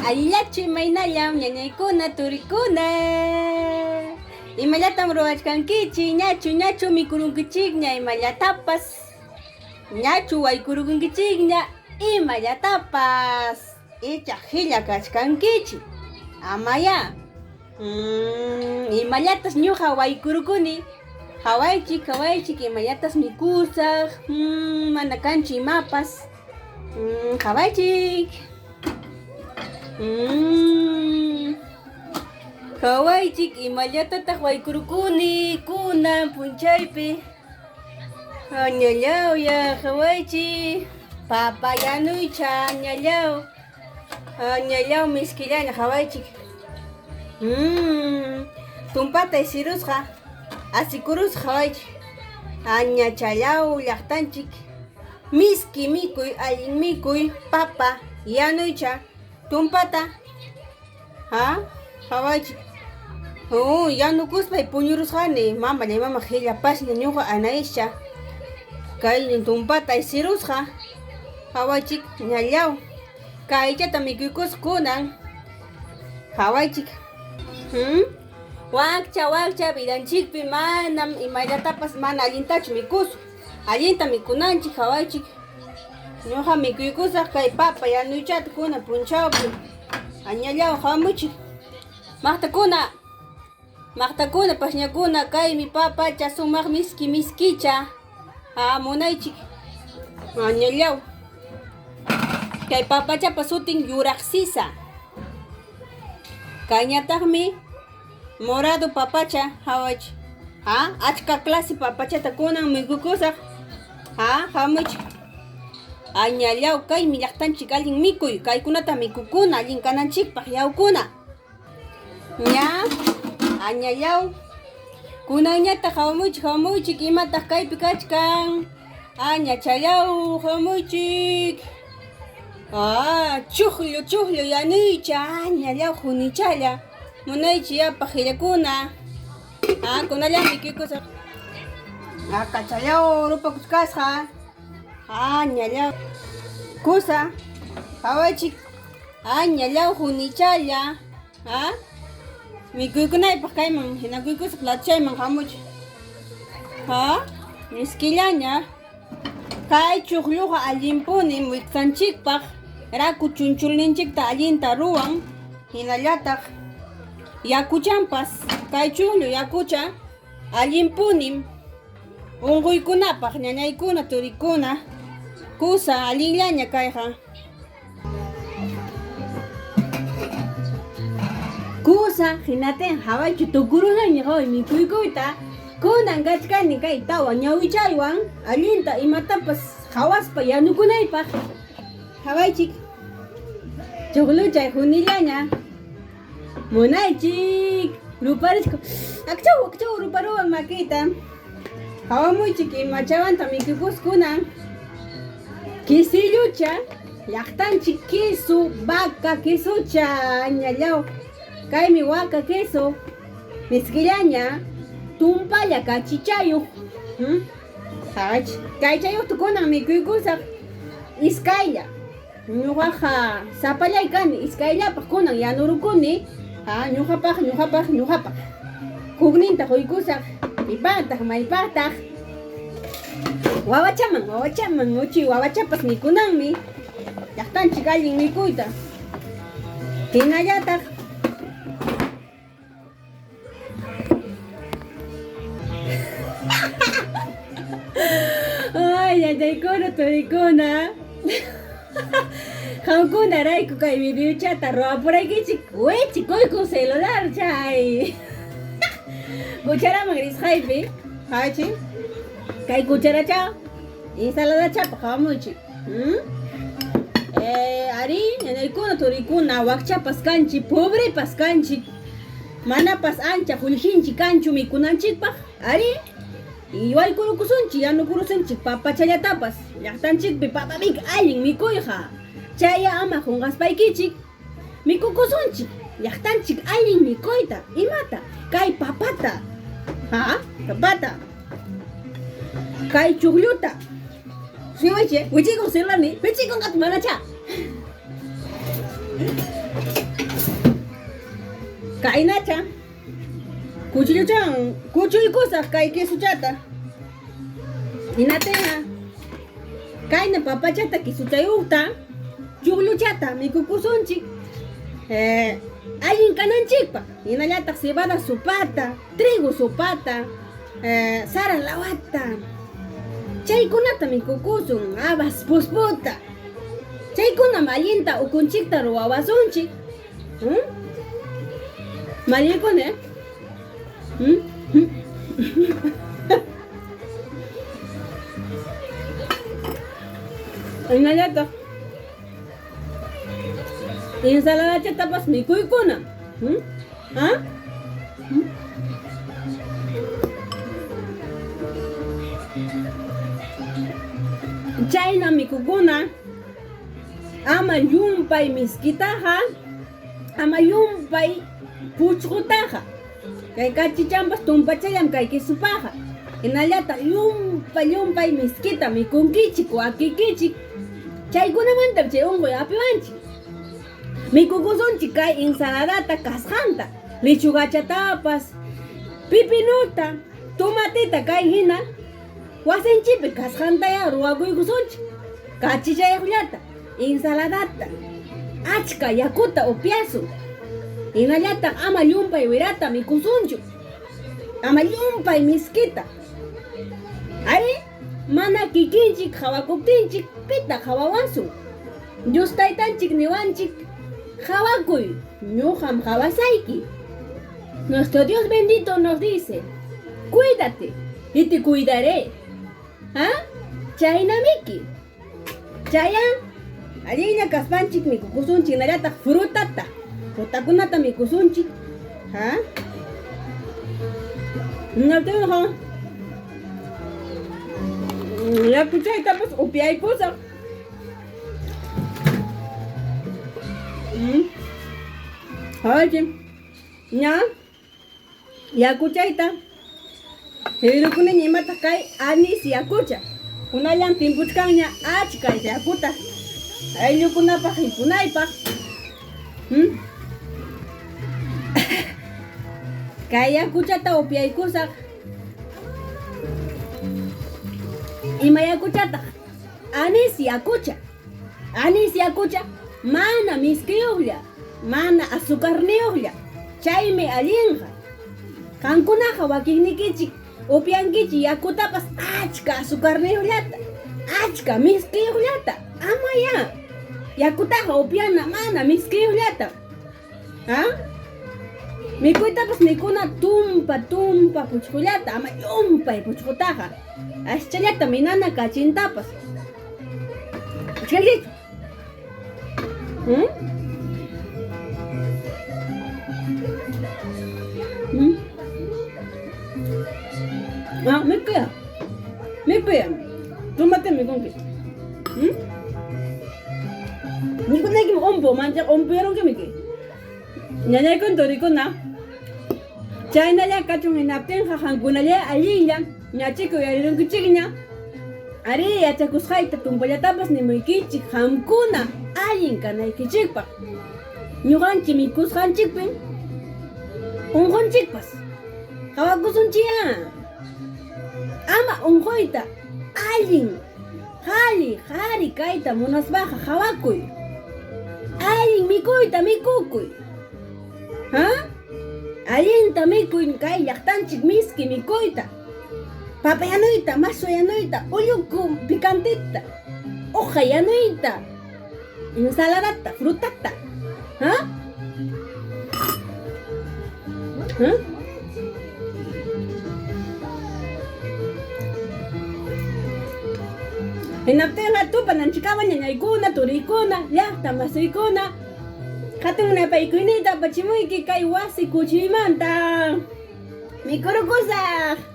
Allillachu imaynallam ñañaykuna turikuna. Imallatam ruwachkankichik ñachu ñachu mikurunkichikña imallatapas. Ñachu waykurunkichikña imallatapas. Icha qilla kachkankichik. Amayá. Imallatas ñuqa waykurukuni. Qawaychik qawaychik imallatas mikusaq. Mana kanchu imapas. Qawaychik. Qawaychik imallatataq waykurukuni kunan punchaypi. Añallaw ya qawaychik. Papa yanuycha añallaw. Añallaw miskillaña qawaychik. Tumpata isirusqa asikurusqa qawaychik. Añachallaw llaqtanchik. Miski mikuy allin mikuy papa yanuycha tumpata. Ha qawaychik. Yanukuspay puñurusqani mamallay mama qillapasña ñuqa Anaischa. Kaynin tumpata isirusqa qawaychik ñallaw. Kaychata mikuykusqa kunan qawaychik. Wakcha wakcha vidanchikpi manam imallatapas mana allintachu mikusun. Allinta mikunanchik qawaychik. Ñuqa mikuykusaq kay papa yanuychata kunan punchawpi. Añallaw hamuchik. Maqtakuna, maqtakuna pasñakuna kaymi papacha sumaq miski miskicha. Ha munaychik. Añallaw. Kay papachapa sutin yuraq sisa. Kayñataqmi morado papacha hawaychik. Ha achka clase papachata kunan mikukusaq. Ha hamuchik. Añallaw kaymi llaqtanchik allin mikuy kaykunata mikukuna allin kananchikpaq yawkuna. Ña añallaw kunanñataq hamuychik hamuychik imataq kaypi kachkan. Añachallaw hamuychik. Ah, chuqllu chuqllu yanuycha añallaw hunichala munaychik yapaq qillakuna. Ah, kunallan mikuykusaq. Akachallaw rupakuchkasqa. Añallaw kusa qawaychik. Añallaw hunichala. Ha? Mikuykunaypaq kayman hinakuykusaq platochayman hamuchik. Ha? Miskillaña. Kay chuqlluqa allinpunim wiksanchikpaq raku chunchulninchikta allinta ruwan hinallataq yakuchanpas kay chuqllu yakucha allinpunim unquykunapaq ñañaykuna turikuna kusa allinllaña kayqa. Kusa hinatin hawaychu tukurunani qaway mikuykuyta kunan kachkani kay tawa ñawichaywan allinta imatapas qhawaspa yanukunaypaq qhawaychik chuqluchay hunillaña munaychik ruparichku akchaw akchaw ruparuwan makiyta qhawamuychik imachawanta mikuykuskunan kisillucha llaqtanchik queso vaca quesocha añallaw kaymi waka queso miskillaña tumpalla kachichayuq kaychayuqta kunan mikuykusaq iskaylla ñuqaqa sapallay kani iskayllapaq kunan yanurukuni ha ñuqapaq ñuqapaq ñuqapaq hukninta quykusaq pipataq maypataq wawachaman wawachaman uchuy wawachapas mikunanmi llaqtanchik allin mikuyta hinallataq Ay, yachaykuna turikuna. Qamkunarayku kay videochata ruwapuraykichik wichi kuykun celular chay. Cucharaman risqaypi, hachi. Kay cucharacha ensaladachapa qawamuychik. Arí, ñañaykuna turikuna wakchapas kanchik, pobrepas kanchik. Manapas ancha qullqinchik kanchu mikunanchikpaq. Arí, waykurukusunchik, yanukurusunchik papachallatapas. Llaqtanchikpi papamik allin mikuyqa. Chaya ama qunqaspaykichik mikukusunchik llaqtanchik allin mikuyta. Imata? Kay papata. Ha? Papata. Kay chuqlluta. Siwaychik, wichikun celularni, wichikun qati manacha. Kaynacha kuchilluchan kuchuykusaq kay quisuchata. Hinatinqa kayna papachata quisuchayuqta chuqlluchata mikukusunchik eh, allin kananchikpaq. Hinallataq cebada sopata, trigo sopata, eh, sara lawata. Chaykunata mikukusun, habas pusputa. Chaykunam allinta ukunchikta ruwawasunchik. Hmm? Mallikuni, eh? Hmm? Hmm? Hinallataq ensaladachatapas mikuykuna. Hmm? Ha? Hmm? Chayna mikukuna. Ama llumpay miskitaqa, ama llumpay puchqutaqa. Kay kachichampas tumpachallam kay quisupaqa. Hinallataq llumpa llumpay miskita mikunkichik, wakikichik. Chaykunamantam chay unquy apiwanchik. Mikukusunchik kay ensaladata kasqanta, lechugachatapas, pipinota, tomateta kay hina Wasinchikpi kasqantayá ruwakuykusunchik, kachichayuqllata, ensaladata, achka yakuta upyasun. Hinallataq ama llumpay wirata mikusunchu, ama llumpay miskita. Arí, mana kikinchik qhawakuptinchik pitaq qhawawasun? Dios taytanchik niwanchik, Qhawakuy, ñuqam qhawasayki. Nuestro Dios bendito nos dice, Cuídate y te cuidaré. ¿Ah? Chaynamiki. Chaya, allinlla kaspanchik mikukusunchik, hinallataq frutata, frutakunata mikusunchik. ¿Ah? Hinaptinqa yakuchaytapas upyaykusaq. Mm. Oye, ña yakuchayta hirukuniña imataq kay anis yakucha. Kunallan timpuchkanña achka yakuta ayllukunapaq hipunaypaq. Hmm? Kay yakuchata upyaykusaq. Ima yakuchataq? Anis yakucha. Anis yakucha mana miskiyuqlla, mana azucarniyuqlla. Chaymi allinqa. Qamkunaqa wakinnikichik upyankichik yakutapas achka azucarniyuqllata, achka miskiyuqllata. Amayá. Yakutaqa upyana mana miskiyuqllata. ¿Ah? Mikuytapas mikuna tumpa tumpa puchqullata, ama llumpay puchqutaqa. Aschallata minana kachintapas. Achkankichu? Hmm? Hmm? Ah, mikuya. Mikuya. Tomate mikunki. Hmm? Mikunaykim umpu, manchaq umpuyarunki. Ñañaykun turikuna. Chaynalla kachun hinaptinqa qamkunallay allinlla ñachika uyarirunkichikña. Arí, yachakusqayta tumpallatapas nimuykichik qamkuna allin kanaykichikpaq. Ñuqanchik mikusqanchikpim unqunchikpas. Qawakusunchikyá. Ama unquyta allin Qhali, qhari kayta munaspaqa qhawakuy. Allin mikuyta mikukuy. Ha? Allinta mikuy kay llaqtanchik miski mikuyta. Papa yanuyta, masu yanuyta, ulluku picantita, uqa yanuyta, ensaladata, frutata. Ha? Ha? Hinaptinqa tupananchikama ñañaykuna, turiykuna, llaqta masiykuna, hatun napaykuyniyta apachimuyki kay wasi kuchuymanta. Mikurukusaq.